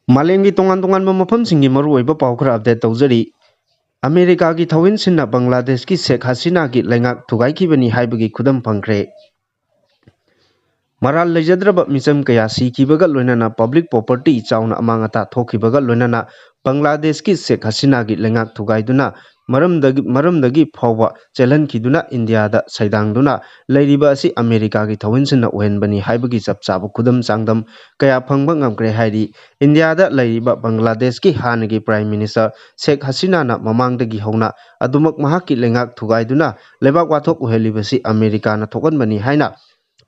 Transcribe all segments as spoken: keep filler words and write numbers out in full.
ꯃꯥꯂꯦꯝꯒꯤ ꯇꯣꯉꯥꯟ ꯇꯣꯉꯥꯟꯕ ꯃꯐꯝꯁꯤꯡꯒꯤ ꯃꯔꯨꯑꯣꯏꯕ ꯄꯥꯎ ꯈꯔ ꯑꯞꯗꯦꯠ ꯇꯧꯖꯔꯤ꯫ ꯑꯃꯦꯔꯤꯀꯥꯒꯤ ꯊꯧꯍꯤꯟꯁꯤꯟꯅ ꯕꯪꯒ꯭ꯂꯥꯗꯦꯁꯀꯤ ꯁꯦꯈ ꯍꯁꯤꯅꯥꯒꯤ ꯂꯩꯉꯥꯛ ꯊꯨꯒꯥꯏꯈꯤꯕꯅꯤ ꯍꯥꯏꯕꯒꯤ ꯈꯨꯗꯝ ꯐꯪꯈ꯭ꯔꯦ꯫ ꯃꯔꯥꯜ ꯂꯩꯖꯗ꯭ꯔꯕ ꯃꯤꯆꯝ ꯀꯌꯥ ꯁꯤꯈꯤꯕꯒ ꯂꯣꯏꯅꯅ ꯄꯕ꯭ꯂꯤꯛ ꯄ꯭ꯔꯣꯄꯔꯇꯤ ꯆꯥꯎꯅ ꯑꯃꯥꯡ ꯑꯇꯥ ꯊꯣꯛꯈꯤꯕꯒ ꯂꯣꯏꯅꯅ ꯕꯪꯒ꯭ꯂꯥꯗꯦꯁꯀꯤ ꯁꯦꯈ ꯍꯁꯤꯅꯥꯒꯤ ꯂꯩꯉꯥꯛ ꯊꯨꯒꯥꯏꯗꯨꯅ ꯃꯔꯝꯗꯒꯤ, ꯃꯔꯝꯗꯒꯤ ꯐꯥꯎꯕ ꯆꯦꯜꯍꯟꯈꯤꯗꯨꯅ ꯏꯟꯗꯤꯌꯥꯗ ꯁꯩꯗꯥꯡꯗꯨꯅ ꯂꯩꯔꯤꯕ ꯑꯁꯤ ꯑꯃꯦꯔꯤꯀꯥꯒꯤ ꯊꯧꯍꯤꯟꯁꯤꯟꯅ ꯑꯣꯏꯍꯟꯕꯅꯤ ꯍꯥꯏꯕꯒꯤ ꯆꯞ ꯆꯥꯕ ꯈꯨꯗꯝ ꯆꯥꯡꯗꯝ ꯀꯌꯥ ꯐꯪꯕ ꯉꯝꯈ꯭ꯔꯦ ꯍꯥꯏꯔꯤ꯫ ꯏꯟꯗꯤꯌꯥꯗ ꯂꯩꯔꯤꯕ ꯕꯪꯒ꯭ꯂꯥꯗꯦꯁꯀꯤ ꯍꯥꯟꯅꯒꯤ ꯄ꯭ꯔꯥꯏꯝ ꯃꯤꯅꯤꯁꯇꯔ ꯁꯦꯈ ꯍꯁꯤꯅꯥꯅ ꯃꯃꯥꯡꯗꯒꯤ ꯍꯧꯅ ꯑꯗꯨꯃꯛ ꯃꯍꯥꯛꯀꯤ ꯂꯩꯉꯥꯛ ꯊꯨꯒꯥꯏꯗꯨꯅ ꯂꯩꯕꯥꯛ ꯋꯥꯊꯣꯛ ꯑꯣꯏꯍꯜꯂꯤꯕꯁꯤ ꯑꯃꯦꯔꯤꯀꯥꯅ ꯊꯣꯛꯍꯟꯕꯅꯤ ꯍꯥꯏꯅ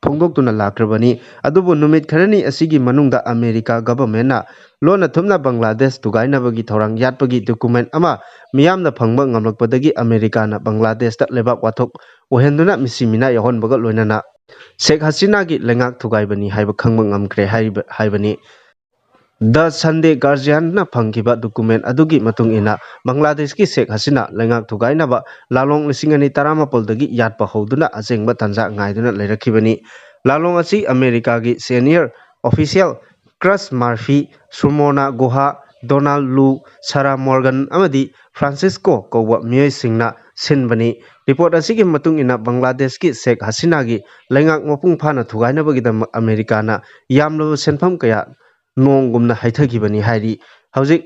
ꯐꯣꯡꯗꯣꯛꯇꯨꯅ ꯂꯥꯛꯈ꯭ꯔꯕꯅꯤ꯫ ꯑꯗꯨꯕꯨ ꯅꯨꯃꯤꯠ ꯈꯔꯅꯤ ꯑꯁꯤꯒꯤ ꯃꯅꯨꯡꯗ ꯑꯃꯦꯔꯤꯀꯥ ꯒꯚꯔꯟꯃꯦꯟꯠꯅ ꯂꯣꯟꯅ ꯊꯨꯞꯅ ꯕꯪꯒ꯭ꯂꯥꯗꯦꯁ ꯊꯨꯒꯥꯏꯅꯕꯒꯤ ꯊꯧꯔꯥꯡ ꯌꯥꯠꯄꯒꯤ ꯗꯣꯀꯨꯃꯦꯟꯠ ꯑꯃ ꯃꯤꯌꯥꯝꯅ ꯐꯪꯕ ꯉꯝꯂꯛꯄꯗꯒꯤ ꯑꯃꯦꯔꯤꯀꯥꯅ ꯕꯪꯒ꯭ꯂꯥꯗꯦꯁꯇ ꯂꯩꯕꯥꯛ ꯋꯥꯊꯣꯛ ꯑꯣꯏꯍꯟꯗꯨꯅ ꯃꯤꯁꯤ ꯃꯤꯅꯥ ꯌꯥꯎꯍꯟꯕꯒ ꯂꯣꯏꯅꯅ ꯁꯦꯈ ꯍꯁꯤꯅꯥꯒꯤ ꯂꯩꯉꯥꯛ ꯊꯨꯒꯥꯏꯕꯅꯤ ꯍꯥꯏꯕ ꯈꯪꯕ ꯉꯝꯈ꯭ꯔꯦ ꯍꯥꯏꯔꯤꯕ, ꯍꯥꯏꯕꯅꯤ꯫ ꯗ ꯁꯟꯗꯦ ꯒꯥꯔꯖꯤꯌꯥꯟꯅ ꯐꯪꯈꯤꯕ ꯗꯣꯀꯨꯃꯦꯟꯠ ꯑꯗꯨꯒꯤ ꯃꯇꯨꯡ ꯏꯟꯅ ꯕꯪꯒ꯭ꯂꯥꯗꯦꯁꯀꯤ ꯁꯦꯈ ꯍꯁꯤꯅꯥ ꯂꯩꯉꯥꯛ ꯊꯨꯒꯥꯏꯅꯕ ꯂꯥꯂꯣꯡ ꯂꯤꯁꯤꯡ ꯑꯅꯤ ꯇꯔꯥꯃꯥꯄꯜꯗꯒꯤ ꯌꯥꯠꯄ ꯍꯧꯗꯨꯅ ꯑꯆꯦꯡꯕ ꯇꯥꯟꯖꯥ ꯉꯥꯏꯗꯨꯅ ꯂꯩꯔꯛꯈꯤꯕꯅꯤ꯫ ꯂꯥꯂꯣꯡ ꯑꯁꯤ ꯑꯃꯦꯔꯤꯀꯥꯒꯤ ꯁꯦꯅꯤꯌꯔ ꯑꯣꯐꯤꯁꯤꯌꯦꯜ ꯀ꯭ꯔꯁ ꯃꯥꯔꯐꯤ, ꯁꯨꯃꯣꯅꯥ ꯒꯨꯍꯥ, ꯗꯣꯅꯥꯜꯗ ꯂꯨ, ꯁꯥꯔꯥ ꯃꯣꯔꯒꯟ ꯑꯃꯗꯤ ꯐ꯭ꯔꯥꯟꯁꯤꯁꯀꯣ ꯀꯧꯕ ꯃꯤꯑꯣꯏꯁꯤꯡꯅ ꯁꯤꯟꯕꯅꯤ꯫ ꯔꯤꯄꯣꯔꯠ ꯑꯁꯤꯒꯤ ꯃꯇꯨꯡ ꯏꯟꯅ ꯕꯪꯒ꯭ꯂꯥꯗꯦꯁꯀꯤ ꯁꯦꯈ ꯍꯁꯤꯅꯥꯒꯤ ꯂꯩꯉꯥꯛ ꯃꯄꯨꯡ ꯐꯥꯅ ꯊꯨꯒꯥꯏꯅꯕꯒꯤꯗꯃꯛ ꯑꯃꯦꯔꯤꯀꯥꯅ ꯌꯥꯝꯂꯕ ꯁꯦꯟꯐꯝ ꯀꯌꯥ ꯅꯣꯡꯒꯨꯝꯅ ꯍꯩꯊꯈꯤꯕꯅꯤ ꯍꯥꯏꯔꯤ꯫ ꯍꯧꯖꯤꯛ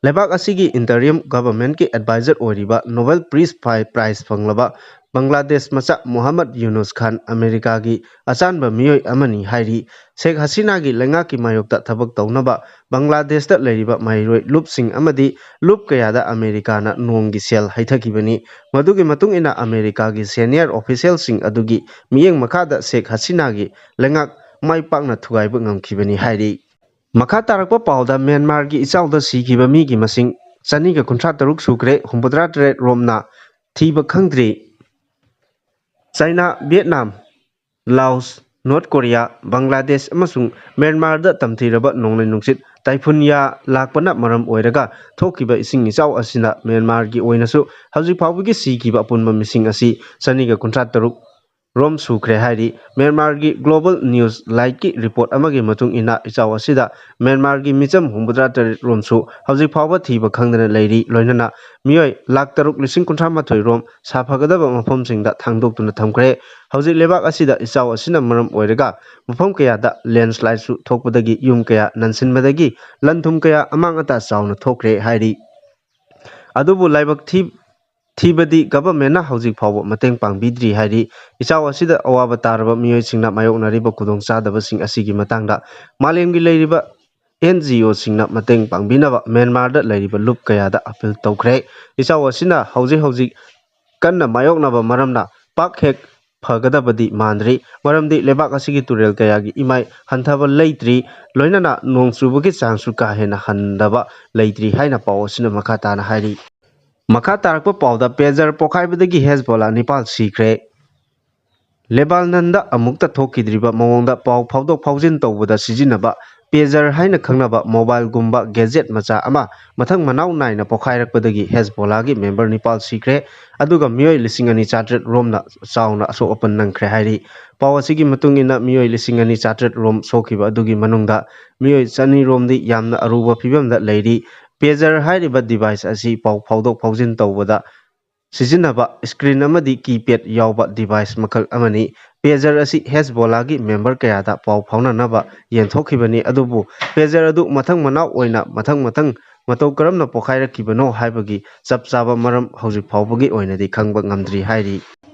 ꯂꯩꯕꯥꯛ ꯑꯁꯤꯒꯤ ꯏꯟꯇꯔꯤꯝ ꯒꯚꯔꯟꯃꯦꯟꯠꯀꯤ ꯑꯦꯗꯚꯥꯏꯖꯔ ꯑꯣꯏꯔꯤꯕ ꯅꯣꯕꯦꯜ ꯄ꯭ꯔꯤꯁ ꯐꯥꯏ-, ꯄ꯭ꯔꯥꯏꯖ ꯐꯪꯂꯕ ꯕꯪꯒ꯭ꯂꯥꯗꯦꯁ ꯃꯆꯥ ꯃꯨꯍꯝꯃꯗ ꯌꯨꯅꯨꯁ ꯈꯥꯟ ꯑꯃꯦꯔꯤꯀꯥꯒꯤ ꯑꯆꯥꯟꯕ ꯃꯤꯑꯣꯏ ꯑꯃꯅꯤ ꯍꯥꯏꯔꯤ꯫ ꯁꯦꯈ ꯍꯁꯤꯅꯥꯒꯤ ꯂꯩꯉꯥꯛꯀꯤ ꯃꯥꯌꯣꯛꯇ ꯊꯕꯛ ꯇꯧꯅꯕ ꯕꯪꯒ꯭ꯂꯥꯗꯦꯁꯇ ꯂꯩꯔꯤꯕ ꯃꯍꯩꯔꯣꯏ ꯂꯨꯞꯁꯤꯡ ꯑꯃꯗꯤ ꯂꯨꯞ ꯀꯌꯥꯗ ꯑꯃꯦꯔꯤꯀꯥꯅ ꯅꯣꯡꯒꯤ ꯁꯦꯜ ꯍꯩꯊꯈꯤꯕꯅꯤ꯫ ꯃꯗꯨꯒꯤ ꯃꯇꯨꯡ ꯏꯟꯅ ꯑꯃꯦꯔꯤꯀꯥꯒꯤ ꯁꯦꯅꯤꯌꯔ ꯑꯣꯐꯤꯁꯤꯌꯦꯜꯁꯤꯡ ꯑꯗꯨꯒꯤ ꯃꯤꯠꯌꯦꯡ ꯃꯈꯥꯗ ꯁꯦꯈ ꯍꯁꯤꯅꯥꯒꯤ ꯂꯩꯉꯥꯛ ꯃꯥꯏ ꯄꯥꯛꯅ ꯊꯨꯒꯥꯏꯕ ꯉꯝꯈꯤꯕꯅꯤ ꯍꯥꯏꯔꯤ꯫ ꯃꯈꯥ ꯇꯥꯔꯛꯄ ꯄꯥꯎꯗ ꯃ꯭ꯌꯥꯟꯃꯥꯔꯒꯤ ꯏꯆꯥꯎꯗ ꯁꯤꯈꯤꯕ ꯃꯤꯒꯤ ꯃꯁꯤꯡ ꯆꯅꯤꯒ ꯀꯨꯟꯊ꯭ꯔꯥ ꯇꯔꯨꯛ ꯁꯨꯈ꯭ꯔꯦ, ꯍꯨꯝꯐꯨꯇꯔꯥ ꯇꯔꯦꯠ ꯔꯣꯝꯅ ꯊꯤꯕ ꯈꯪꯗ꯭ꯔꯤ꯫ China, Vietnam, Laos, North Korea, Bangladesh ꯑꯃꯁꯨꯡ ꯃ꯭ꯌꯥꯟꯃꯥꯔꯗ ꯇꯝꯊꯤꯔꯕ ꯅꯣꯡꯂꯩ ꯅꯨꯡꯁꯤꯠ ꯇꯥꯏꯐꯨꯟ ꯌꯥ ꯂꯥꯛꯄꯅ ꯃꯔꯝ ꯑꯣꯏꯔꯒ ꯊꯣꯛꯈꯤꯕ ꯏꯁꯤꯡ ꯏꯆꯥꯎ ꯑꯁꯤꯅ ꯃ꯭ꯌꯥꯟꯃꯥꯔꯒꯤ ꯑꯣꯏꯅꯁꯨ ꯍꯧꯖꯤꯛ ꯐꯥꯎꯕꯒꯤ ꯁꯤꯈꯤꯕ ꯑꯄꯨꯟꯕ ꯃꯤꯁꯤꯡ ꯑꯁꯤ ꯆꯅꯤꯒ ꯀꯨꯟꯊ꯭ꯔꯥ ꯇꯔꯨꯛ ꯔꯣꯝ ꯁꯨꯈ꯭ꯔꯦ ꯍꯥꯏꯔꯤ꯫ ꯃ꯭ꯌꯥꯟꯃꯥꯔꯒꯤ Global News Lightꯀꯤ report ꯑꯃꯒꯤ ꯃꯇꯨꯡ ꯏꯟꯅ, ꯏꯆꯥꯎ ꯑꯁꯤꯗ ꯃ꯭ꯌꯥꯟꯃꯥꯔꯒꯤ ꯃꯤꯆꯝ ꯍꯨꯝꯐꯨꯇꯔꯥ ꯇꯔꯦꯠ ꯔꯣꯝꯁꯨ ꯍꯧꯖꯤꯛ ꯐꯥꯎꯕ ꯊꯤꯕ ꯈꯪꯗꯅ ꯂꯩꯔꯤ꯫ ꯂꯣꯏꯅꯅ ꯃꯤꯑꯣꯏ ꯂꯥꯈ ꯇꯔꯨꯛ ꯂꯤꯁꯤꯡ ꯀꯨꯟꯊ꯭ꯔꯥ ꯃꯥꯊꯣꯏ ꯔꯣꯝ ꯁꯥꯐꯒꯗꯕ ꯃꯐꯝꯁꯤꯡꯗ ꯊꯥꯡꯗꯣꯛꯇꯨꯅ ꯊꯝꯈ꯭ꯔꯦ꯫ ꯍꯧꯖꯤꯛ ꯂꯩꯕꯥꯛ ꯑꯁꯤꯗ ꯏꯆꯥꯎ ꯑꯁꯤꯅ ꯃꯔꯝ ꯑꯣꯏꯔꯒ ꯃꯐꯝ ꯀꯌꯥꯗ landslideꯁꯨ ꯊꯣꯛꯄꯗꯒꯤ ꯌꯨꯝ ꯀꯌꯥ ꯅꯟꯁꯤꯟꯕꯗꯒꯤ ꯂꯟ ꯊꯨꯝ ꯀꯌꯥ ꯑꯃꯥꯡ ꯑꯇꯥ ꯆꯥꯎꯅ ꯊꯣꯛꯈ꯭ꯔꯦ ꯍꯥꯏꯔꯤ꯫ ꯑꯗꯨꯕꯨ ꯂꯥꯏꯕꯛ ꯊꯤ-, ꯊꯤꯕꯗꯤ governmentꯅ ꯍꯧꯖꯤꯛ ꯐꯥꯎꯕ ꯃꯇꯦꯡ ꯄꯥꯡꯕꯤꯗ꯭ꯔꯤ ꯍꯥꯏꯔꯤ꯫ ꯏꯆꯥꯎ ꯑꯁꯤꯗ ꯑꯋꯥꯕ ꯇꯥꯔꯕ ꯃꯤꯑꯣꯏꯁꯤꯡꯅ ꯃꯥꯌꯣꯛꯅꯔꯤꯕ ꯈꯨꯗꯣꯡꯆꯥꯗꯕꯁꯤꯡ ꯑꯁꯤꯒꯤ ꯃꯇꯥꯡꯗ ꯃꯥꯂꯦꯝꯒꯤ ꯂꯩꯔꯤꯕ NGOꯁꯤꯡꯅ ꯃꯇꯦꯡ ꯄꯥꯡꯕꯤꯅꯕ ꯃ꯭ꯌꯥꯟꯃꯥꯔꯗ ꯂꯩꯔꯤꯕ ꯂꯨꯞ ꯀꯌꯥꯗ appeal ꯇꯧꯈ꯭ꯔꯦ꯫ ꯏꯆꯥꯎ ꯑꯁꯤꯅ ꯍꯧꯖꯤꯛ ꯍꯧꯖꯤꯛ ꯀꯟꯅ ꯃꯥꯌꯣꯛꯅꯕ ꯃꯔꯝꯅ ꯄꯥꯛ ꯍꯦꯛ ꯐꯒꯗꯕꯗꯤ ꯃꯥꯟꯗ꯭ꯔꯤ, ꯃꯔꯝꯗꯤ ꯂꯩꯕꯥꯛ ꯑꯁꯤꯒꯤ ꯇꯨꯔꯦꯜ ꯀꯌꯥꯒꯤ ꯏꯃꯥꯏ ꯍꯟꯊꯕ ꯂꯩꯇ꯭ꯔꯤ, ꯂꯣꯏꯅꯅ ꯅꯣꯡ ꯆꯨꯕꯒꯤ ꯆꯥꯡꯁꯨ ꯀꯥ ꯍꯦꯟꯅ ꯍꯟꯊꯕ ꯂꯩꯇ꯭ꯔꯤ ꯍꯥꯏꯅ ꯄꯥꯎ ꯑꯁꯤꯅ ꯃꯈꯥ ꯇꯥꯅ ꯍꯥꯏꯔꯤ꯫ ꯃꯈꯥ ꯇꯥꯔꯛꯄ ꯄꯥꯎꯗ, pager ꯄꯣꯈꯥꯏꯕꯗꯒꯤ ꯍꯦꯖꯕꯣꯂꯥ ꯅꯤꯄꯥꯜ ꯁꯤꯈ꯭ꯔꯦ꯫ ꯂꯦꯕꯥꯅꯟꯗ ꯑꯃꯨꯛꯇ ꯊꯣꯛꯈꯤꯗ꯭ꯔꯤꯕ ꯃꯑꯣꯡꯗ ꯄꯥꯎ ꯐꯥꯎꯗꯣꯛ ꯐꯥꯎꯖꯤꯟ ꯇꯧꯕꯗ ꯁꯤꯖꯤꯟꯅꯕ pager ꯍꯥꯏꯅ ꯈꯪꯅꯕ mobileꯒꯨꯝꯕ gadget ꯃꯆꯥ ꯑꯃ ꯃꯊꯪ ꯃꯅꯥꯎ ꯅꯥꯏꯅ ꯄꯣꯈꯥꯏꯔꯛꯄꯗꯒꯤ ꯍꯦꯖꯕꯣꯂꯥꯒꯤ member ꯅꯤꯄꯥꯜ ꯁꯤꯈ꯭ꯔꯦ, ꯑꯗꯨꯒ ꯃꯤꯑꯣꯏ ꯂꯤꯁꯤꯡ ꯑꯅꯤ ꯆꯥꯇ꯭ꯔꯦꯠ ꯔꯣꯝꯅ ꯆꯥꯎꯅ ꯑꯁꯣꯛ ꯑꯄꯟ ꯅꯪꯈ꯭ꯔꯦ ꯍꯥꯏꯔꯤ꯫ ꯄꯥꯎ ꯑꯁꯤꯒꯤ ꯃꯇꯨꯡ ꯏꯟꯅ, ꯃꯤꯑꯣꯏ ꯂꯤꯁꯤꯡ ꯑꯅꯤ ꯆꯥꯇ꯭ꯔꯦꯠ ꯔꯣꯝ ꯁꯣꯛꯈꯤꯕ ꯑꯗꯨꯒꯤ ꯃꯅꯨꯡꯗ ꯃꯤꯑꯣꯏ ꯆꯅꯤ ꯔꯣꯝꯗꯤ ꯌꯥꯝꯅ ꯑꯔꯨꯕ ꯐꯤꯕꯝꯗ ꯂꯩꯔꯤ꯫ Pager ꯍꯥꯏꯔꯤꯕ device ꯑꯁꯤ ꯄꯥꯎ ꯐꯥꯎꯗꯣꯛ ꯐꯥꯎꯖꯤꯟ ꯇꯧꯕꯗ ꯁꯤꯖꯤꯟꯅꯕ screen ꯑꯃꯗꯤ keypad ꯌꯥꯎꯕ device ꯃꯈꯜ ꯑꯃꯅꯤ꯫ Pager ꯑꯁꯤ ꯍꯦꯖꯕꯣꯂꯥꯒꯤ member ꯀꯌꯥꯗ ꯄꯥꯎ ꯐꯥꯎꯅꯅꯕ ꯌꯦꯟꯊꯣꯛꯈꯤꯕꯅꯤ, ꯑꯗꯨꯕꯨ pager ꯑꯗꯨ ꯃꯊꯪ ꯃꯅꯥꯎ ꯑꯣꯏꯅ ꯃꯊꯪ ꯃꯊꯪ ꯃꯇꯧ ꯀꯔꯝꯅ ꯄꯣꯈꯥꯏꯔꯛꯈꯤꯕꯅꯣ ꯍꯥꯏꯕꯒꯤ ꯆꯞ ꯆꯥꯕ ꯃꯔꯝ ꯍꯧꯖꯤꯛ ꯐꯥꯎꯕꯒꯤ ꯑꯣꯏꯅꯗꯤ ꯈꯪꯕ ꯉꯝꯗ꯭ꯔꯤ ꯍꯥꯏꯔꯤ꯫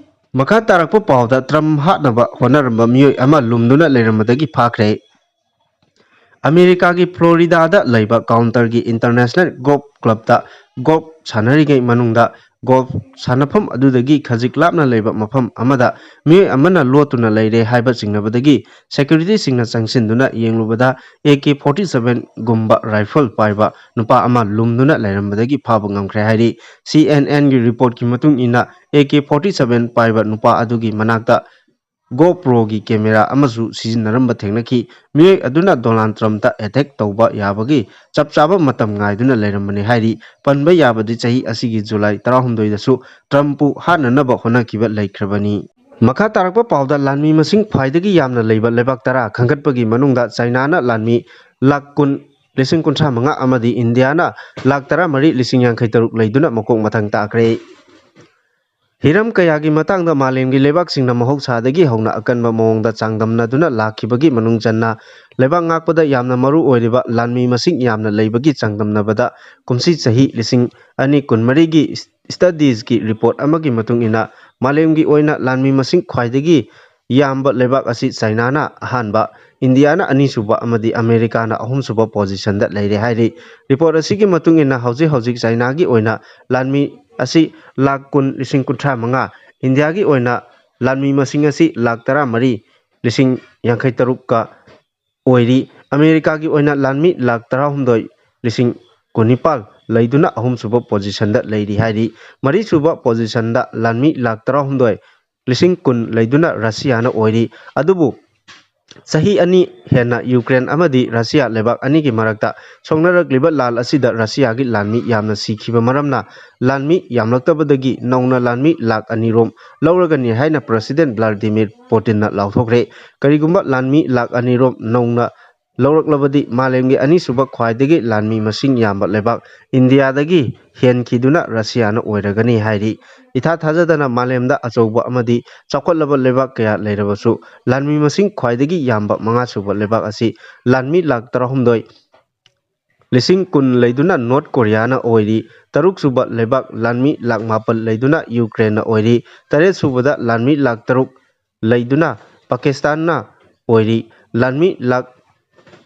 ꯃꯈꯥ ꯇꯥꯔꯛꯄ ꯄꯥꯎꯗ, ꯇ꯭ꯔꯝ ꯍꯥꯠꯅꯕ ꯍꯣꯠꯅꯔꯝꯕ ꯃꯤꯑꯣꯏ ꯑꯃ ꯂꯨꯝꯗꯨꯅ ꯂꯩꯔꯝꯕꯗꯒꯤ ꯐꯥꯈ꯭ꯔꯦ꯫ ꯑꯃꯦꯔꯤꯀꯥꯒꯤ ꯐ꯭ꯂꯣꯔꯤꯗꯥꯗ ꯂꯩꯕ ꯀꯥꯎꯟꯇꯔꯒꯤ ꯏꯟꯇꯔꯅꯦꯁꯅꯦꯜ ꯒꯣꯜꯐ ꯀ꯭ꯂꯕꯇ ꯒꯣꯜꯐ ꯁꯥꯟꯅꯔꯤꯉꯩ ꯃꯅꯨꯡꯗ ꯒꯣꯜꯐ ꯁꯥꯟꯅꯐꯝ ꯑꯗꯨꯗꯒꯤ ꯈꯖꯤꯛ ꯂꯥꯞꯅ ꯂꯩꯕ ꯃꯐꯝ ꯑꯃꯗ ꯃꯤꯑꯣꯏ ꯑꯃꯅ ꯂꯣꯠꯇꯨꯅ ꯂꯩꯔꯦ ꯍꯥꯏꯕ ꯆꯤꯡꯅꯕꯗꯒꯤ ꯁꯦꯀ꯭ꯌꯨꯔꯤꯇꯤꯁꯤꯡꯅ ꯆꯪꯁꯤꯟꯗꯨꯅ ꯌꯦꯡꯂꯨꯕꯗ, ꯑꯦ ꯀꯦ ꯐꯣꯔꯇꯤ ꯁꯚꯦꯟꯒꯨꯝꯕ rifle ꯄꯥꯏꯕ ꯅꯨꯄꯥ ꯑꯃ ꯂꯨꯝꯗꯨꯅ ꯂꯩꯔꯝꯕꯗꯒꯤ ꯐꯥꯕ ꯉꯝꯈ꯭ꯔꯦ ꯍꯥꯏꯔꯤ꯫ ꯁꯤ ꯑꯦꯟ ꯑꯦꯟꯒꯤ reportꯀꯤ ꯃꯇꯨꯡ ꯏꯟꯅ, ꯑꯦ ꯀꯦ ꯐꯣꯔꯇꯤ ꯁꯚꯦꯟ ꯄꯥꯏꯕ ꯅꯨꯄꯥ ꯑꯗꯨꯒꯤ ꯃꯅꯥꯛꯇ GoProꯒꯤ camera ꯑꯃꯁꯨ ꯁꯤꯖꯤꯟꯅꯔꯝꯕ ꯊꯦꯡꯅꯈꯤ꯫ ꯃꯤꯑꯣꯏ ꯑꯗꯨꯅ ꯗꯣꯅꯥꯜꯗ ꯇ꯭ꯔꯝꯞꯇ attack ꯇꯧꯕ ꯌꯥꯕꯒꯤ ꯆꯞ ꯆꯥꯕ ꯃꯇꯝ ꯉꯥꯏꯗꯨꯅ ꯂꯩꯔꯝꯕꯅꯤ ꯍꯥꯏꯔꯤ꯫ ꯄꯟꯕ ꯌꯥꯕꯗꯤ, ꯆꯍꯤ ꯑꯁꯤꯒꯤ ꯖꯨꯂꯥꯏ ꯇꯔꯥꯍꯨꯝꯗꯣꯏꯗꯁꯨ ꯇ꯭ꯔꯝꯞꯄꯨ ꯍꯥꯠꯅꯅꯕ ꯍꯣꯠꯅꯈꯤꯕ ꯂꯩꯈ꯭ꯔꯕꯅꯤ꯫ ꯃꯈꯥ ꯇꯥꯔꯛꯄ ꯄꯥꯎꯗ, ꯂꯥꯟꯃꯤ ꯃꯁꯤꯡ ꯈ꯭ꯋꯥꯏꯗꯒꯤ ꯌꯥꯝꯅ ꯂꯩꯕ ꯂꯩꯕꯥꯛ ꯇꯔꯥ ꯈꯟꯒꯠꯄꯒꯤ ꯃꯅꯨꯡꯗ ꯆꯥꯏꯅꯥꯅ ꯂꯥꯟꯃꯤ ꯂꯥꯈ ꯀꯨꯟ ꯂꯤꯁꯤꯡ ꯀꯨꯟꯊ꯭ꯔꯥ ꯃꯉꯥ ꯑꯃꯗꯤ ꯏꯟꯗꯤꯌꯥꯅ ꯂꯥꯈ ꯇꯔꯥ ꯃꯔꯤ ꯂꯤꯁꯤꯡ ꯌꯥꯡꯈꯩ ꯇꯔꯨꯛ ꯂꯩꯗꯨꯅ ꯃꯀꯣꯛ ꯃꯊꯪ ꯇꯥꯈ꯭ꯔꯦ꯫ ꯍꯤꯔꯝ ꯀꯌꯥꯒꯤ ꯃꯇꯥꯡꯗ ꯃꯥꯂꯦꯝꯒꯤ ꯂꯩꯕꯥꯛꯁꯤꯡꯅ ꯃꯍꯧꯁꯥꯗꯒꯤ ꯍꯧꯅ ꯑꯀꯟꯕ ꯃꯑꯣꯡꯗ ꯆꯥꯡꯗꯝꯅꯗꯨꯅ ꯂꯥꯛꯈꯤꯕꯒꯤ ꯃꯅꯨꯡ ꯆꯟꯅ ꯂꯩꯕꯥꯛ ꯉꯥꯛꯄꯗ ꯌꯥꯝꯅ ꯃꯔꯨ ꯑꯣꯏꯔꯤꯕ ꯂꯥꯟꯃꯤ ꯃꯁꯤꯡ ꯌꯥꯝꯅ ꯂꯩꯕꯒꯤ ꯆꯥꯡꯗꯝꯅꯕꯗ ꯀꯨꯝꯁꯤ ꯆꯍꯤ ꯂꯤꯁꯤꯡ ꯑꯅꯤ ꯀꯨꯟꯃꯔꯤꯒꯤ ꯁ꯭ꯇꯗꯤꯁꯀꯤ ꯔꯤꯄꯣꯔꯠ ꯑꯃꯒꯤ ꯃꯇꯨꯡ ꯏꯟꯅ ꯃꯥꯂꯦꯝꯒꯤ ꯑꯣꯏꯅ ꯂꯥꯟꯃꯤ ꯃꯁꯤꯡ ꯈ꯭ꯋꯥꯏꯗꯒꯤ ꯌꯥꯝꯕ ꯂꯩꯕꯥꯛ ꯑꯁꯤ ꯆꯥꯏꯅꯥꯅ ꯑꯍꯥꯟꯕ, ꯏꯟꯗꯤꯌꯥꯅ ꯑꯅꯤꯁꯨꯕ ꯑꯃꯗꯤ ꯑꯃꯦꯔꯤꯀꯥꯅ ꯑꯍꯨꯝꯁꯨꯕ ꯄꯣꯖꯤꯁꯟꯗ ꯂꯩꯔꯦ ꯍꯥꯏꯔꯤ꯫ ꯔꯤꯄꯣꯔꯠ ꯑꯁꯤꯒꯤ ꯃꯇꯨꯡ ꯏꯟꯅ ꯍꯧꯖꯤꯛ ꯍꯧꯖꯤꯛ ꯆꯥꯏꯅꯥꯒꯤ ꯑꯣꯏꯅ ꯂꯥꯟꯃꯤ ꯑꯁꯤ ꯂꯥꯈ ꯀꯨꯟ ꯂꯤꯁꯤꯡ ꯀꯨꯟꯊ꯭ꯔꯥ ꯃꯉꯥ, ꯏꯟꯗꯤꯌꯥꯒꯤ ꯑꯣꯏꯅ ꯂꯥꯟꯃꯤ ꯃꯁꯤꯡ ꯑꯁꯤ ꯂꯥꯈ ꯇꯔꯥ ꯃꯔꯤ ꯂꯤꯁꯤꯡ ꯌꯥꯡꯈꯩ ꯇꯔꯨꯛꯀ ꯑꯣꯏꯔꯤ꯫ ꯑꯃꯦꯔꯤꯀꯥꯒꯤ ꯑꯣꯏꯅ ꯂꯥꯟꯃꯤ ꯂꯥꯈ ꯇꯔꯥꯍꯨꯝꯗꯣꯏ ꯂꯤꯁꯤꯡ ꯀꯨꯟꯅꯤꯄꯥꯜ ꯂꯩꯗꯨꯅ ꯑꯍꯨꯝꯁꯨꯕ ꯄꯣꯖꯤꯁꯟꯗ ꯂꯩꯔꯤ ꯍꯥꯏꯔꯤ꯫ ꯃꯔꯤꯁꯨꯕ ꯄꯣꯖꯤꯁꯟꯗ ꯂꯥꯟꯃꯤ ꯂꯥꯈ ꯇꯔꯥꯍꯨꯝꯗꯣꯏ ꯂꯤꯁꯤꯡ ꯀꯨꯟ ꯂꯩꯗꯨꯅ ꯔꯁꯤꯌꯥꯅ ꯑꯣꯏꯔꯤ꯫ ꯑꯗꯨꯕꯨ ꯆꯍꯤ ꯑꯅꯤ ꯍꯦꯟꯅ ꯌꯨꯀ꯭ꯔꯦꯟ ꯑꯃꯗꯤ ꯔꯁꯤꯌꯥ ꯂꯩꯕꯥꯛ ꯑꯅꯤꯒꯤ ꯃꯔꯛꯇ ꯁꯣꯛꯅꯔꯛꯂꯤꯕ ꯂꯥꯟ ꯑꯁꯤꯗ ꯔꯁꯤꯌꯥꯒꯤ ꯂꯥꯟꯃꯤ ꯌꯥꯝꯅ ꯁꯤꯈꯤꯕ ꯃꯔꯝꯅ ꯂꯥꯟꯃꯤ ꯌꯥꯝꯂꯛꯇꯕꯗꯒꯤ ꯅꯧꯅ ꯂꯥꯟꯃꯤ ꯂꯥꯈ ꯑꯅꯤ ꯔꯣꯝ ꯂꯧꯔꯒꯅꯤ ꯍꯥꯏꯅ ꯄ꯭ꯔꯁꯤꯗꯦꯟ ꯚ꯭ꯂꯥꯗꯤꯃꯤꯔ ꯄꯨꯇꯤꯟꯅ ꯂꯥꯎꯊꯣꯛꯈ꯭ꯔꯦ꯫ ꯀꯔꯤꯒꯨꯝꯕ ꯂꯥꯟꯃꯤ ꯂꯥꯈ ꯑꯅꯤ ꯔꯣꯝ ꯅꯧꯅ ꯂꯧꯔꯛꯂꯕꯗꯤ ꯃꯥꯂꯦꯝꯒꯤ ꯑꯅꯤꯁꯨꯕ ꯈ꯭ꯋꯥꯏꯗꯒꯤ ꯂꯥꯟꯃꯤ ꯃꯁꯤꯡ ꯌꯥꯝꯕ ꯂꯩꯕꯥꯛ ꯏꯟꯗꯤꯌꯥꯗꯒꯤ ꯍꯦꯟꯈꯤꯗꯨꯅ ꯔꯁꯤꯌꯥꯅ ꯑꯣꯏꯔꯒꯅꯤ ꯍꯥꯏꯔꯤ꯫ ꯏꯊꯥ ꯊꯥꯖꯗꯅ ꯃꯥꯂꯦꯝꯗ ꯑꯆꯧꯕ ꯑꯃꯗꯤ ꯆꯥꯎꯈꯠꯂꯕ ꯂꯩꯕꯥꯛ ꯀꯌꯥ ꯂꯩꯔꯕꯁꯨ ꯂꯥꯟꯃꯤ ꯃꯁꯤꯡ ꯈ꯭ꯋꯥꯏꯗꯒꯤ ꯌꯥꯝꯕ ꯃꯉꯥꯁꯨꯕ ꯂꯩꯕꯥꯛ ꯑꯁꯤ ꯂꯥꯟꯃꯤ ꯂꯥꯈ ꯇꯔꯥꯍꯨꯝꯗꯣꯏ ꯂꯤꯁꯤꯡ ꯀꯨꯟ ꯂꯩꯗꯨꯅ ꯅꯣꯔꯠ ꯀꯣꯔꯤꯌꯥꯅ ꯑꯣꯏꯔꯤ꯫ ꯇꯔꯨꯛꯁꯨꯕ ꯂꯩꯕꯥꯛ ꯂꯥꯟꯃꯤ ꯂꯥꯈ ꯃꯥꯄꯜ ꯂꯩꯗꯨꯅ ꯌꯨꯀ꯭ꯔꯦꯟꯅ ꯑꯣꯏꯔꯤ꯫ ꯇꯔꯦꯠꯁꯨꯕꯗ ꯂꯥꯟꯃꯤ ꯂꯥꯈ ꯇꯔꯨꯛ ꯂꯩꯗꯨꯅ ꯄꯥꯀꯤꯁꯇꯥꯟꯅ ꯑꯣꯏꯔꯤ꯫ ꯂꯥꯟꯃꯤ ꯂꯥꯈ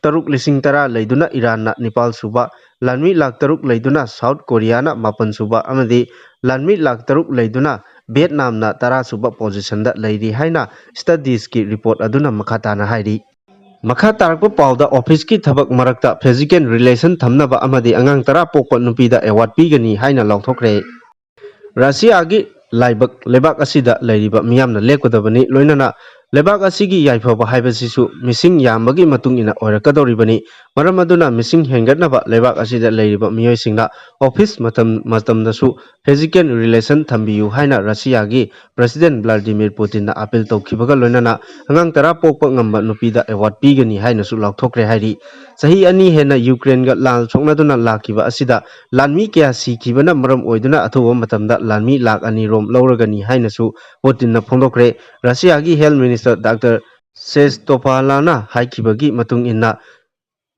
ꯇꯔꯨꯛ ꯂꯤꯁꯤꯡ ꯇꯔꯥ ꯂꯩꯗꯨꯅ ꯏꯔꯥꯟꯅ ꯅꯤꯄꯥꯜ ꯁꯨꯕ, ꯂꯥꯟꯃꯤ ꯂꯥꯈ ꯇꯔꯨꯛ ꯂꯩꯗꯨꯅ ꯁꯥꯎꯠ ꯀꯣꯔꯤꯌꯥꯅ ꯃꯥꯄꯜ ꯁꯨꯕ ꯑꯃꯗꯤ ꯂꯥꯟꯃꯤ ꯂꯥꯈ ꯇꯔꯨꯛ ꯂꯩꯗꯨꯅ ꯚꯤꯌꯦꯠꯅꯥꯝꯅ ꯇꯔꯥ ꯁꯨꯕ ꯄꯣꯖꯤꯁꯟꯗ ꯂꯩꯔꯤ ꯍꯥꯏꯅ ꯁ꯭ꯇꯗꯤꯁꯀꯤ ꯔꯤꯄꯣꯔꯠ ꯑꯗꯨꯅ ꯃꯈꯥ ꯇꯥꯅ ꯍꯥꯏꯔꯤ꯫ ꯃꯈꯥ ꯇꯥꯔꯛꯄ ꯄꯥꯎꯗ, ꯑꯣꯐꯤꯁꯀꯤ ꯊꯕꯛ ꯃꯔꯛꯇ ꯐꯤꯖꯤꯀꯦꯜ ꯔꯤꯂꯦꯁꯟ ꯊꯝꯅꯕ ꯑꯃꯗꯤ ꯑꯉꯥꯡ ꯇꯔꯥ ꯄꯣꯛꯄ ꯅꯨꯄꯤꯗ ꯑꯦꯋꯥꯔꯗ ꯄꯤꯒꯅꯤ ꯍꯥꯏꯅ ꯂꯥꯎꯊꯣꯛꯈ꯭ꯔꯦ꯫ ꯔꯁꯤꯌꯥꯒꯤ ꯂꯥꯏꯕꯛ ꯂꯩꯕꯥꯛ ꯑꯁꯤꯗ ꯂꯩꯔꯤꯕ ꯃꯤꯌꯥꯝꯅ ꯂꯦꯞꯀꯗꯕꯅꯤ, ꯂꯣꯏꯅꯅ ꯂꯩꯕꯥꯛ ꯑꯁꯤꯒꯤ ꯌꯥꯏꯐꯕ ꯍꯥꯏꯕꯁꯤꯁꯨ ꯃꯤꯁꯤꯡ ꯌꯥꯝꯕꯒꯤ ꯃꯇꯨꯡ ꯏꯟꯅ ꯑꯣꯏꯔꯛꯀꯗꯧꯔꯤꯕꯅꯤ꯫ ꯃꯔꯝ ꯑꯗꯨꯅ ꯃꯤꯁꯤꯡ ꯍꯦꯟꯒꯠꯅꯕ ꯂꯩꯕꯥꯛ ꯑꯁꯤꯗ ꯂꯩꯔꯤꯕ ꯃꯤꯑꯣꯏꯁꯤꯡꯅ ꯑꯣꯐꯤꯁ ꯃꯇꯝ ꯃꯇꯝꯗꯁꯨ ꯐꯤꯖꯤꯀꯦꯜ ꯔꯤꯂꯦꯁꯟ ꯊꯝꯕꯤꯌꯨ ꯍꯥꯏꯅ ꯔꯁꯤꯌꯥꯒꯤ ꯄ꯭ꯔꯁꯤꯗꯦꯟ ꯚ꯭ꯂꯥꯗꯤꯃꯤꯔ ꯄꯨꯇꯤꯟꯅ ꯑꯥꯄꯤꯜ ꯇꯧꯈꯤꯕꯒ ꯂꯣꯏꯅꯅ ꯑꯉꯥꯡ ꯇꯔꯥ ꯄꯣꯛꯄ ꯉꯝꯕ ꯅꯨꯄꯤꯗ ꯑꯦꯋꯥꯔꯗ ꯄꯤꯒꯅꯤ ꯍꯥꯏꯅꯁꯨ ꯂꯥꯎꯊꯣꯛꯈ꯭ꯔꯦ ꯍꯥꯏꯔꯤ꯫ ꯆꯍꯤ ꯑꯅꯤ ꯍꯦꯟꯅ ꯌꯨꯀ꯭ꯔꯦꯟꯒ ꯂꯥꯟ ꯁꯣꯛꯅꯗꯨꯅ ꯂꯥꯛꯈꯤꯕ ꯑꯁꯤꯗ ꯂꯥꯟꯃꯤ ꯀꯌꯥ ꯁꯤꯈꯤꯕꯅ ꯃꯔꯝ ꯑꯣꯏꯗꯨꯅ ꯑꯊꯨꯕ ꯃꯇꯝꯗ ꯂꯥꯟꯃꯤ ꯂꯥꯈ ꯑꯅꯤ ꯔꯣꯝ ꯂꯧꯔꯒꯅꯤ ꯍꯥꯏꯅꯁꯨ ꯄꯨꯇꯤꯟꯅ ꯐꯣꯡꯗꯣꯛꯈ꯭ꯔꯦ꯫ ꯔꯁꯤꯌꯥꯒꯤ ꯍꯦꯜꯊ ꯃꯤꯅꯤꯁꯇꯔ ꯗꯥꯛꯇꯔ ꯁꯦꯁꯇꯣꯄꯥꯂꯥꯅ ꯍꯥꯏꯈꯤꯕꯒꯤ ꯃꯇꯨꯡ ꯏꯟꯅ,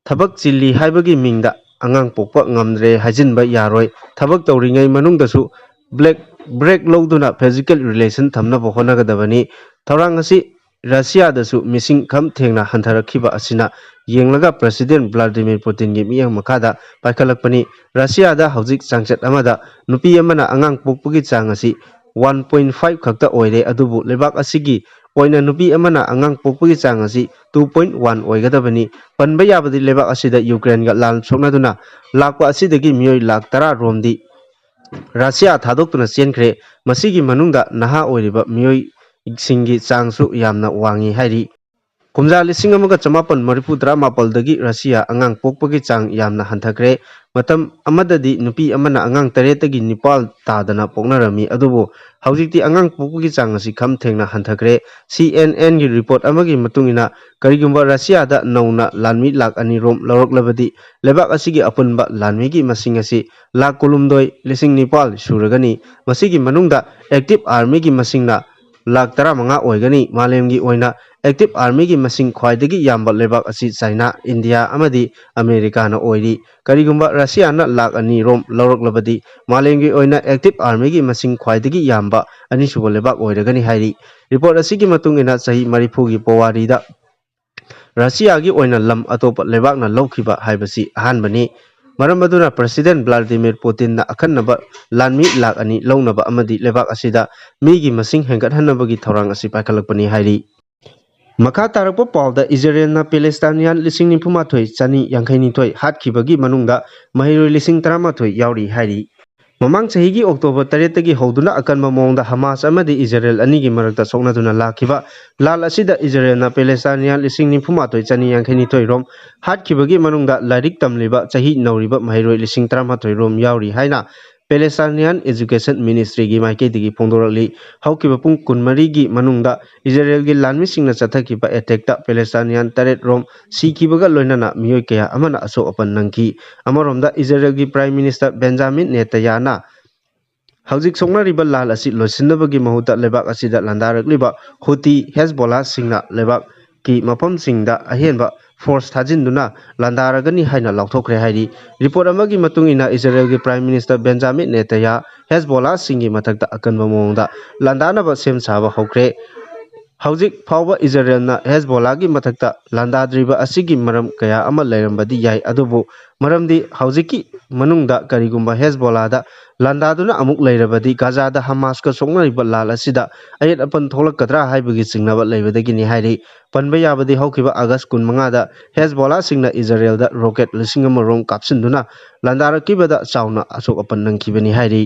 ꯊꯕꯛ ꯆꯤꯜꯂꯤ ꯍꯥꯏꯕꯒꯤ ꯃꯤꯡꯗ ꯑꯉꯥꯡ ꯄꯣꯛꯄ ꯉꯝꯗ꯭ꯔꯦ ꯍꯥꯏꯖꯤꯟꯕ ꯌꯥꯔꯣꯏ꯫ ꯊꯕꯛ ꯇꯧꯔꯤꯉꯩ ꯃꯅꯨꯡꯗꯁꯨ ꯕ꯭ꯂꯦꯛ ꯕ꯭ꯔꯦꯛ ꯂꯧꯗꯨꯅ ꯐꯤꯖꯤꯀꯦꯜ ꯔꯤꯂꯦꯁꯟ ꯊꯝꯅꯕ ꯍꯣꯠꯅꯒꯗꯕꯅꯤ꯫ ꯊꯧꯔꯥꯡ ꯑꯁꯤ ꯔꯁꯤꯌꯥꯗꯁꯨ ꯃꯤꯁꯤꯡ ꯈꯝ ꯊꯦꯡꯅ ꯍꯟꯊꯔꯛꯈꯤꯕ ꯑꯁꯤꯅ ꯌꯦꯡꯂꯒ ꯄ꯭ꯔꯁꯤꯗꯦꯟ ꯚ꯭ꯂꯥꯗꯤꯃꯤꯔ ꯄꯨꯇꯤꯟꯒꯤ ꯃꯤꯠꯌꯦꯡ ꯃꯈꯥꯗ ꯄꯥꯏꯈꯠꯂꯛꯄꯅꯤ꯫ ꯔꯁꯤꯌꯥꯗ ꯍꯧꯖꯤꯛ ꯆꯥꯡꯆꯠ ꯑꯃꯗ ꯅꯨꯄꯤ ꯑꯃꯅ ꯑꯉꯥꯡ ꯄꯣꯛꯄꯒꯤ ꯆꯥꯡ ꯑꯁꯤ ꯋꯥꯟ ꯄꯣꯏꯟ ꯐꯥꯏꯚ ꯈꯛꯇ ꯑꯣꯏꯔꯦ, ꯑꯗꯨꯕꯨ ꯂꯩꯕꯥꯛ ꯑꯁꯤꯒꯤ ꯑꯣꯏꯅ ꯅꯨꯄꯤ ꯑꯃꯅ ꯑꯉꯥꯡ ꯄꯣꯛꯄꯒꯤ ꯆꯥꯡ ꯑꯁꯤ ꯇꯨ ꯄꯣꯏꯟ ꯋꯥꯟ ꯑꯣꯏꯒꯗꯕꯅꯤ꯫ ꯄꯟꯕ ꯌꯥꯕꯗꯤ ꯂꯩꯕꯥꯛ ꯑꯁꯤꯗ ꯌꯨꯀ꯭ꯔꯦꯟꯒ ꯂꯥꯟ ꯁꯣꯛꯅꯗꯨꯅ ꯂꯥꯛꯄ ꯑꯁꯤꯗꯒꯤ ꯃꯤꯑꯣꯏ ꯂꯥꯈ ꯇꯔꯥ ꯔꯣꯝꯗꯤ ꯔꯁꯤꯌꯥ ꯊꯥꯗꯣꯛꯇꯨꯅ ꯆꯦꯟꯈ꯭ꯔꯦ꯫ ꯃꯁꯤꯒꯤ ꯃꯅꯨꯡꯗ ꯅꯍꯥ ꯑꯣꯏꯔꯤꯕ ꯃꯤꯑꯣꯏꯁꯤꯡꯒꯤ ꯆꯥꯡꯁꯨ ꯌꯥꯝꯅ ꯋꯥꯡꯉꯤ ꯍꯥꯏꯔꯤ꯫ ꯀꯨꯝꯖꯥ ꯂꯤꯁꯤꯡ ꯑꯃꯒ ꯆꯃꯥꯄꯟ ꯃꯔꯤꯐꯨ ꯇꯔꯥ ꯃꯥꯄꯜꯗꯒꯤ ꯔꯁꯤꯌꯥ ꯑꯉꯥꯡ ꯄꯣꯛꯄꯒꯤ ꯆꯥꯡ ꯌꯥꯝꯅ ꯍꯟꯊꯈ꯭ꯔꯦ꯫ ꯃꯇꯝ ꯑꯃꯗꯗꯤ ꯅꯨꯄꯤ ꯑꯃꯅ ꯑꯉꯥꯡ ꯇꯔꯦꯠꯇꯒꯤ ꯅꯤꯄꯥꯜ ꯇꯥꯗꯅ ꯄꯣꯛꯅꯔꯝꯃꯤ, ꯑꯗꯨꯕꯨ ꯍꯧꯖꯤꯛꯇꯤ ꯑꯉꯥꯡ ꯄꯣꯛꯄꯒꯤ ꯆꯥꯡ ꯑꯁꯤ ꯈꯝ ꯊꯦꯡꯅ ꯍꯟꯊꯈ꯭ꯔꯦ꯫ ꯁꯤ ꯑꯦꯟ ꯑꯦꯟꯒꯤ ꯔꯤꯄꯣꯔꯠ ꯑꯃꯒꯤ ꯃꯇꯨꯡ ꯏꯟꯅ, ꯀꯔꯤꯒꯨꯝꯕ ꯔꯁꯤꯌꯥꯗ ꯅꯧꯅ ꯂꯥꯟꯃꯤ ꯂꯥꯈ ꯑꯅꯤ ꯔꯣꯝ ꯂꯧꯔꯛꯂꯕꯗꯤ, ꯂꯩꯕꯥꯛ ꯑꯁꯤꯒꯤ ꯑꯄꯨꯟꯕ ꯂꯥꯟꯃꯤꯒꯤ ꯃꯁꯤꯡ ꯑꯁꯤ ꯂꯥꯈ ꯀꯨꯟꯍꯨꯝꯗꯣꯏ ꯂꯤꯁꯤꯡ ꯅꯤꯄꯥꯜ ꯁꯨꯔꯒꯅꯤ꯫ ꯃꯁꯤꯒꯤ ꯃꯅꯨꯡꯗ ꯑꯦꯛꯇꯤꯚ ꯑꯥꯔꯃꯤꯒꯤ ꯃꯁꯤꯡꯅ ꯂꯥꯈ ꯇꯔꯥꯃꯉꯥ ꯑꯣꯏꯒꯅꯤ꯫ ꯃꯥꯂꯦꯝꯒꯤ ꯑꯣꯏꯅ ꯑꯦꯛꯇꯤꯚ ꯑꯥꯔꯃꯤꯒꯤ ꯃꯁꯤꯡ ꯈ꯭ꯋꯥꯏꯗꯒꯤ ꯌꯥꯝꯕ ꯂꯩꯕꯥꯛ ꯑꯁꯤ ꯆꯥꯏꯅꯥ, ꯏꯟꯗꯤꯌꯥ ꯑꯃꯗꯤ ꯑꯃꯦꯔꯤꯀꯥꯅ ꯑꯣꯏꯔꯤ꯫ ꯀꯔꯤꯒꯨꯝꯕ ꯔꯁꯤꯌꯥꯅ ꯂꯥꯈ ꯑꯅꯤ ꯔꯣꯝ ꯂꯧꯔꯛꯂꯕꯗꯤ, ꯃꯥꯂꯦꯝꯒꯤ ꯑꯣꯏꯅ ꯑꯦꯛꯇꯤꯚ ꯑꯥꯔꯃꯤꯒꯤ ꯃꯁꯤꯡ ꯈ꯭ꯋꯥꯏꯗꯒꯤ ꯌꯥꯝꯕ ꯑꯅꯤꯁꯨꯕ ꯂꯩꯕꯥꯛ ꯑꯣꯏꯔꯒꯅꯤ ꯍꯥꯏꯔꯤ꯫ ꯔꯤꯄꯣꯔꯠ ꯑꯁꯤꯒꯤ ꯃꯇꯨꯡ ꯏꯟꯅ, ꯆꯍꯤ ꯃꯔꯤꯐꯨꯒꯤ ꯄꯣꯋꯥꯔꯤꯗ ꯔꯁꯤꯌꯥꯒꯤ ꯑꯣꯏꯅ ꯂꯝ ꯑꯇꯣꯞꯄ ꯂꯩꯕꯥꯛꯅ ꯂꯧꯈꯤꯕ ꯍꯥꯏꯕꯁꯤ ꯑꯍꯥꯟꯕꯅꯤ꯫ ꯃꯔꯝ ꯑꯗꯨꯅ ꯄ꯭ꯔꯁꯤꯗꯦꯟ ꯚ꯭ꯂꯥꯗꯤꯃꯤꯔ ꯄꯨꯇꯤꯟꯅ ꯑꯈꯟꯅꯕ ꯂꯥꯟꯃꯤ ꯂꯥꯈ ꯑꯅꯤ ꯂꯧꯅꯕ ꯑꯃꯗꯤ ꯂꯩꯕꯥꯛ ꯑꯁꯤꯗ ꯃꯤꯒꯤ ꯃꯁꯤꯡ ꯍꯦꯟꯒꯠꯍꯟꯅꯕꯒꯤ ꯊꯧꯔꯥꯡ ꯑꯁꯤ ꯄꯥꯏꯈꯠꯂꯛꯄꯅꯤ ꯍꯥꯏꯔꯤ꯫ ꯃꯈꯥ ꯇꯥꯔꯛꯄ ꯄꯥꯎꯗ, ꯏꯖꯔꯦꯜꯅ ꯄꯦꯂꯦꯁꯇꯥꯏꯅꯤꯌꯥꯟ ꯂꯤꯁꯤꯡ ꯅꯤꯐꯨ ꯃꯥꯊꯣꯏ ꯆꯅꯤ ꯌꯥꯡꯈꯩ ꯅꯤꯊꯣꯏ ꯍꯥꯠꯈꯤꯕꯒꯤ ꯃꯅꯨꯡꯗ ꯃꯍꯩꯔꯣꯏ ꯂꯤꯁꯤꯡ ꯇꯔꯥꯃꯥꯊꯣꯏ ꯌꯥꯎꯔꯤ ꯍꯥꯏꯔꯤ꯫ ꯃꯃꯥꯡ ꯆꯍꯤꯒꯤ ꯑꯣꯛꯇꯣꯕꯔ ꯇꯔꯦꯠꯇꯒꯤ ꯍꯧꯗꯨꯅ ꯑꯀꯟꯕ ꯃꯑꯣꯡꯗ ꯍꯃꯥꯁ ꯑꯃꯗꯤ ꯏꯖꯔꯦꯜ ꯑꯅꯤꯒꯤ ꯃꯔꯛꯇ ꯁꯣꯛꯅꯗꯨꯅ ꯂꯥꯛꯈꯤꯕ ꯂꯥꯜ ꯑꯁꯤꯗ ꯏꯖꯔꯦꯜꯅ ꯄꯦꯂꯦꯁꯇꯥꯏꯅꯤꯌꯥꯟ ꯂꯤꯁꯤꯡ ꯅꯤꯐꯨ ꯃꯥꯊꯣꯏ ꯆꯅꯤ ꯌꯥꯡꯈꯩ ꯅꯤꯊꯣꯏ ꯔꯣꯝ ꯍꯥꯠꯈꯤꯕꯒꯤ ꯃꯅꯨꯡꯗ ꯂꯥꯏꯔꯤꯛ ꯇꯝꯂꯤꯕ ꯆꯍꯤ ꯅꯧꯔꯤꯕ ꯃꯍꯩꯔꯣꯏ ꯂꯤꯁꯤꯡ ꯇꯔꯥꯃꯥꯊꯣꯏ ꯔꯣꯝ ꯌꯥꯎꯔꯤ ꯍꯥꯏꯅ ꯄꯦꯂꯦꯁꯇꯥꯏꯅꯤꯌꯥꯟ ꯑꯦꯖꯨꯀꯦꯁꯟ ꯃꯤꯅꯤꯁꯇ꯭ꯔꯤꯒꯤ ꯃꯥꯏꯀꯩꯗꯒꯤ ꯐꯣꯡꯗꯣꯔꯛꯂꯤ꯫ ꯍꯧꯈꯤꯕ ꯄꯨꯡ ꯀꯨꯟꯃꯔꯤꯒꯤ ꯃꯅꯨꯡꯗ ꯏꯖꯔꯦꯜꯒꯤ ꯂꯥꯟꯃꯤꯁꯤꯡꯅ ꯆꯠꯊꯈꯤꯕ ꯑꯦꯇꯦꯛꯇ ꯄꯦꯂꯦꯁꯇꯥꯏꯅꯤꯌꯥꯟ ꯇꯔꯦꯠ ꯔꯣꯝ ꯁꯤꯈꯤꯕꯒ ꯂꯣꯏꯅꯅ ꯃꯤꯑꯣꯏ ꯀꯌꯥ ꯑꯃꯅ ꯑꯁꯣꯛ ꯑꯄꯟ ꯅꯪꯈꯤ꯫ ꯑꯃꯔꯣꯝꯗ ꯏꯖꯔꯦꯜꯒꯤ ꯄ꯭ꯔꯥꯏꯝ ꯃꯤꯅꯤꯁꯇꯔ ꯕꯦꯟꯖꯥꯃꯤꯟ ꯅꯦꯇꯌꯥꯅ ꯍꯧꯖꯤꯛ ꯁꯣꯛꯅꯔꯤꯕ ꯂꯥꯜ ꯑꯁꯤ ꯂꯣꯏꯁꯤꯟꯅꯕꯒꯤ ꯃꯍꯨꯠꯇ ꯂꯩꯕꯥꯛ ꯑꯁꯤꯗ ꯂꯥꯟꯗꯥꯔꯛꯂꯤꯕ ꯍꯨꯇꯤ ꯍꯦꯖꯕꯣꯂꯥꯁꯤꯡꯅ ꯂꯩꯕꯥꯛꯀꯤ ꯃꯐꯝꯁꯤꯡꯗ ꯑꯍꯦꯟꯕ ꯐꯣꯔꯁ ꯊꯥꯖꯤꯟꯗꯨꯅ ꯂꯥꯟꯗꯥꯔꯒꯅꯤ ꯍꯥꯏꯅ ꯂꯥꯎꯊꯣꯛꯈ꯭ꯔꯦ ꯍꯥꯏꯔꯤ꯫ ꯔꯤꯄꯣꯔꯠ ꯑꯃꯒꯤ ꯃꯇꯨꯡ ꯏꯟꯅ ꯏꯖꯔꯦꯜꯒꯤ ꯄ꯭ꯔꯥꯏꯝ ꯃꯤꯅꯤꯁꯇꯔ ꯕꯦꯟꯖꯥꯃꯤꯟ ꯅꯦꯇꯌꯥ ꯍꯦꯖꯕꯣꯂꯥꯁꯤꯡꯒꯤ ꯃꯊꯛꯇ ꯑꯀꯟꯕ ꯃꯑꯣꯡꯗ ꯂꯥꯟꯗꯥꯅꯕ ꯁꯦꯝ ꯁꯥꯕ ꯍꯧꯈ꯭ꯔꯦ꯫ ꯍꯧꯖꯤꯛ ꯐꯥꯎꯕ ꯏꯖꯔꯦꯜꯅ ꯍꯦꯖꯕꯣꯂꯥꯒꯤ ꯃꯊꯛꯇ ꯂꯥꯟꯗꯥꯗ꯭ꯔꯤꯕ ꯑꯁꯤꯒꯤ ꯃꯔꯝ ꯀꯌꯥ ꯑꯃ ꯂꯩꯔꯝꯕꯗꯤ ꯌꯥꯏ, ꯑꯗꯨꯕꯨ ꯃꯔꯝꯗꯤ ꯍꯧꯖꯤꯛꯀꯤ ꯃꯅꯨꯡꯗ ꯀꯔꯤꯒꯨꯝꯕ ꯍꯦꯖꯕꯣꯂꯥꯗ ꯂꯥꯟꯗꯥꯗꯨꯅ ꯑꯃꯨꯛ ꯂꯩꯔꯕꯗꯤ ꯒꯥꯖꯥꯗ ꯍꯃꯥꯁꯀ ꯁꯣꯛꯅꯔꯤꯕ ꯂꯥꯜ ꯑꯁꯤꯗ ꯑꯌꯦꯠ ꯑꯄꯟ ꯊꯣꯛꯂꯛꯀꯗ꯭ꯔꯥ ꯍꯥꯏꯕꯒꯤ ꯆꯤꯡꯅꯕ ꯂꯩꯕꯗꯒꯤꯅꯤ ꯍꯥꯏꯔꯤ꯫ ꯄꯟꯕ ꯌꯥꯕꯗꯤ ꯍꯧꯈꯤꯕ ꯑꯥꯒꯁ ꯀꯨꯟꯃꯉꯥꯗ ꯍꯦꯖꯕꯣꯂꯥꯁꯤꯡꯅ ꯏꯖꯔꯦꯜꯗ ꯔꯣꯀꯦꯠ ꯂꯤꯁꯤꯡ ꯑꯃ ꯔꯣꯝ ꯀꯥꯞꯁꯤꯟꯗꯨꯅ ꯂꯥꯟꯗꯥꯔꯛꯈꯤꯕꯗ ꯆꯥꯎꯅ ꯑꯁꯣꯛ ꯑꯄꯟ ꯅꯪꯈꯤꯕꯅꯤ ꯍꯥꯏꯔꯤ꯫